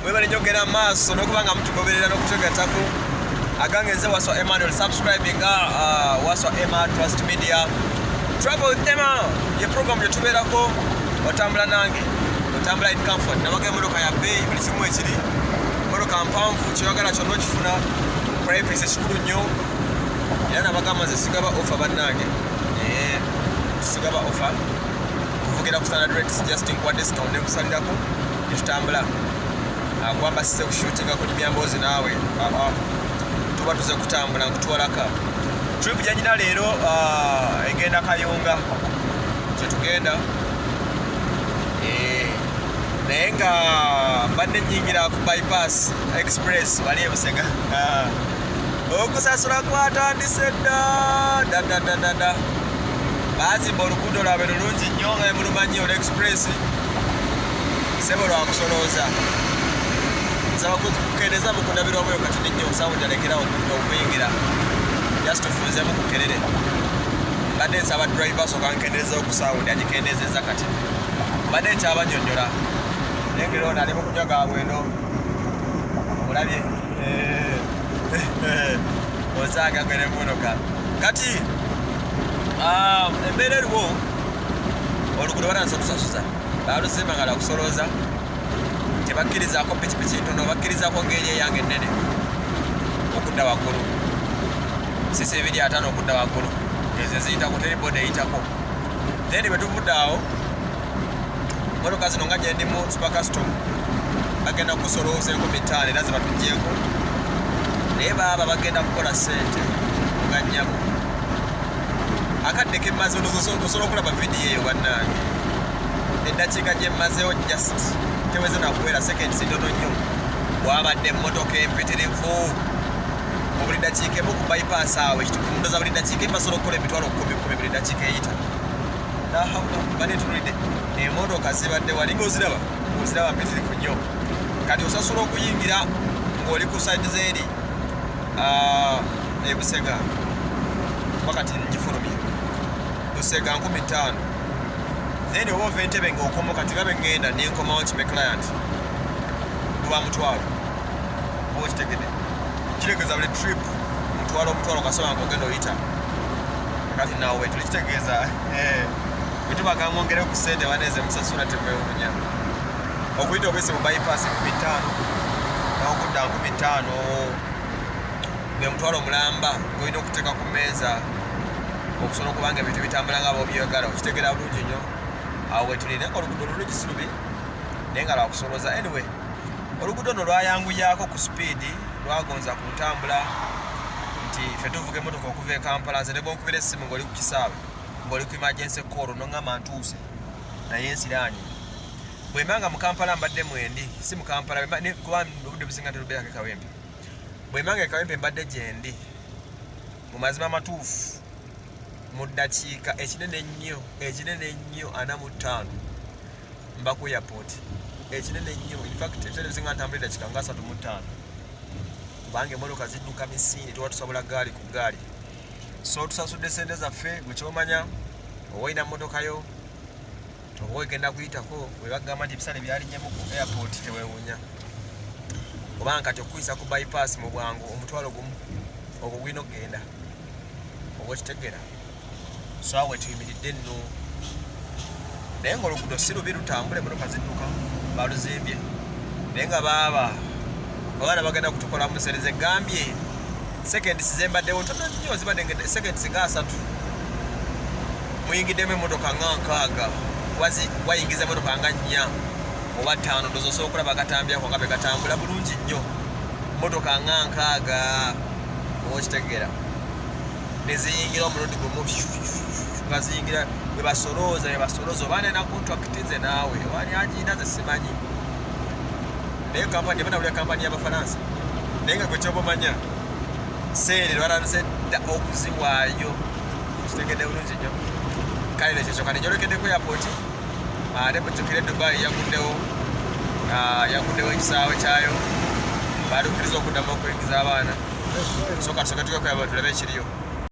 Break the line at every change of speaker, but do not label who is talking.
Mwebale nnyo okugenda mu maaso n'okuba nga mutugoberera n'okutugattako. Agange nze Waswa Emmanuel, subscribing Waswa Emma Trust Media. Travel with Emma ye program gye tubeerako, otambula nange, otambula in comfort. Nabaga emmotoka ya bbeeyi, buli kimu ekiri, emmotoka mpanvu, kyoyagala kyonna okifuna, privacy kikulu nnyo. Era nabagamba nze sigaba offer bannange, sigaba offer, kuvugira ku standard rates, just nkuwa discount nekusalirako netutambula. Akwamba sise kushootinga kunyumya mboozi naawe, tuba tuze kutambula nkutwalaka. Trip gyanyina leero egenda Kayunga kyetugenda, naye nga mbadde nyingira ku bypass express wali ebusega. Okusasula kwatandise dda ddaddaddadda. Bazimba oluguudo lwabwe lulungi nnyo nga mulumanyi olw express, sebo lwakusolooza. Nsaba kukendeeza mu kundabirwamu eyo kati nnyo sound, alekerawo okuyingira, just tufunzeemu ku kerere. Mbadde nsaba driver soka nkendeezeho ku sound, agikendezeza. Kati mbadde nkyabanyonnyola, naye ngeri ono ali mu kunywa ga bwendo, olabye osaaga gwere emmotoka. Kati embeera eriwo, oluguudo batandise okusasuza, baluzimba nga lwakusolooza. Tebakkirizaako pikipiki ntono, bakkirizaako ng'eri eyange ennene okudda waggulu, cc 250 okudda waggulu, ezo eziyitako, teri boda eyitako. Then bwe tuvudde awo, motoka zino nga gyendimu super custom bagenda kusolooza 5000 era zebatuggyeko, naye baaba bagenda kukola ssente nga nnyabo. Akadde kemmaze, osobola okulaba vidiyo eyo bannange, eddakiika gye mmazeewo just teweze nakuwera seconds ntono nnyo. Wabadde emmotoka empitirivu mu buli ddakiika emu ku bypass awo. Ndoza buli ddakiika emu basobola okukola 100,000 10,000 buli ddakiika eyita. Nahawula banetunulidde emmotoka zibadde wali ngaoziraba, oziraba mpitirivu nnyo. Kati osasula okuyingira ng'oli ku side zeeri ebusega, wakati ngifulumye Busega 5000, then oba ova Entebe ng'okomo. Kati nga bwe ŋŋenda nenkomawo nkime client, guba mutwalo, oba okitegedde? Kitegeeza buli trip mutwalo omutwalo, kasoba nga ogenda oyita. Kati nawe tuli kitegeeza bwe tubaga mwongere ku ssente baneze musasula, temwewuunya. Okuyita obuyisi mu bypass 5000 n'okudda 5000, gwe mutwalo omulamba gwolina okuteeka ku mmeeza okusobola okuba nga ebintu bitambula nga bwobyagala. Okitegeera bulungi nnyo awo wetuli. Naye nga oluguudo lulungi, si lubi, naye nga lwakusolooza. Anyway, oluguudo luno lwayanguyaako ku sipiidi, lwagonza ku ntambula nti ffe tuvuga emmotoka okuva e Kampala. Nze ne bwonkubira essimu ng'oli ku kisaawe, ng'oli ku emergency call, noŋŋamba ntuuse naye nsiraanye, bwemba nga mu Kampala mbadde mwendi, si mu Kampala, kuba obudde businga terubeerako e Kawempe. Bwemba nga e Kawempe mbadde gyendi, mu mazima amatuufu, mu ddakiika ekinene ennyo, ekinene ennyo 45 mba ku airport, ekinene ennyo. In fact, ebiseera ebisinga ntambula eddakiika nga 35, kubanga emmotoka zidduka misinde, tuba tusobola gaali ku gaali. So tusasudde sente zaffe. Gwe kyomanya, oba olina mmotoka yo oba ogenda kuyitako, bwe bagamba nti ebisale byalinnyemu ku airport, teweewuunya, kubanga kati okuyisa ku bypass mu bwangu 10,000 ogwo gulina okugenda, oba okitegeera? So awo wetuyimiridde nno, naye nga oluguudo si lubi, lutambula, emmotoka zidduka, baluzimbye, naye nga baaba abaana bagenda kutukolamu sente. Zegambye seconds zembaddewo ntono nnyo, zibadde seconds nga 30, muyingiddemu emmotoka nga 60, wayingiza emmotoka nga nnya oba ttaano. Ndoza osobola okulaba akatambi ako nga bwe katambula bulungi nnyo, mmotoka nga 60, oba okitegeera? Neziyingira omulundi gumu nga ziyingira, bwe basolooza, bwe basolooza. Oba nena contract nze naawe wani agiyina, ze simanyi, naye kampani eba nabulya kampani y'Abafalansa. Naye nga gwe kyoba omanya, seere lwalandise dda okuziwaayo, kitegedde bulungi nnyo. Kale nekyekyo. Kati njolekedde ku airport. Ate mujjukire Dubai yaguddewo, yaguddewo ekisaawe kyayo, balukkiriza okuddamu okuyingiza abaana. So kati soke tuge ku airport tulabe ekiriyo.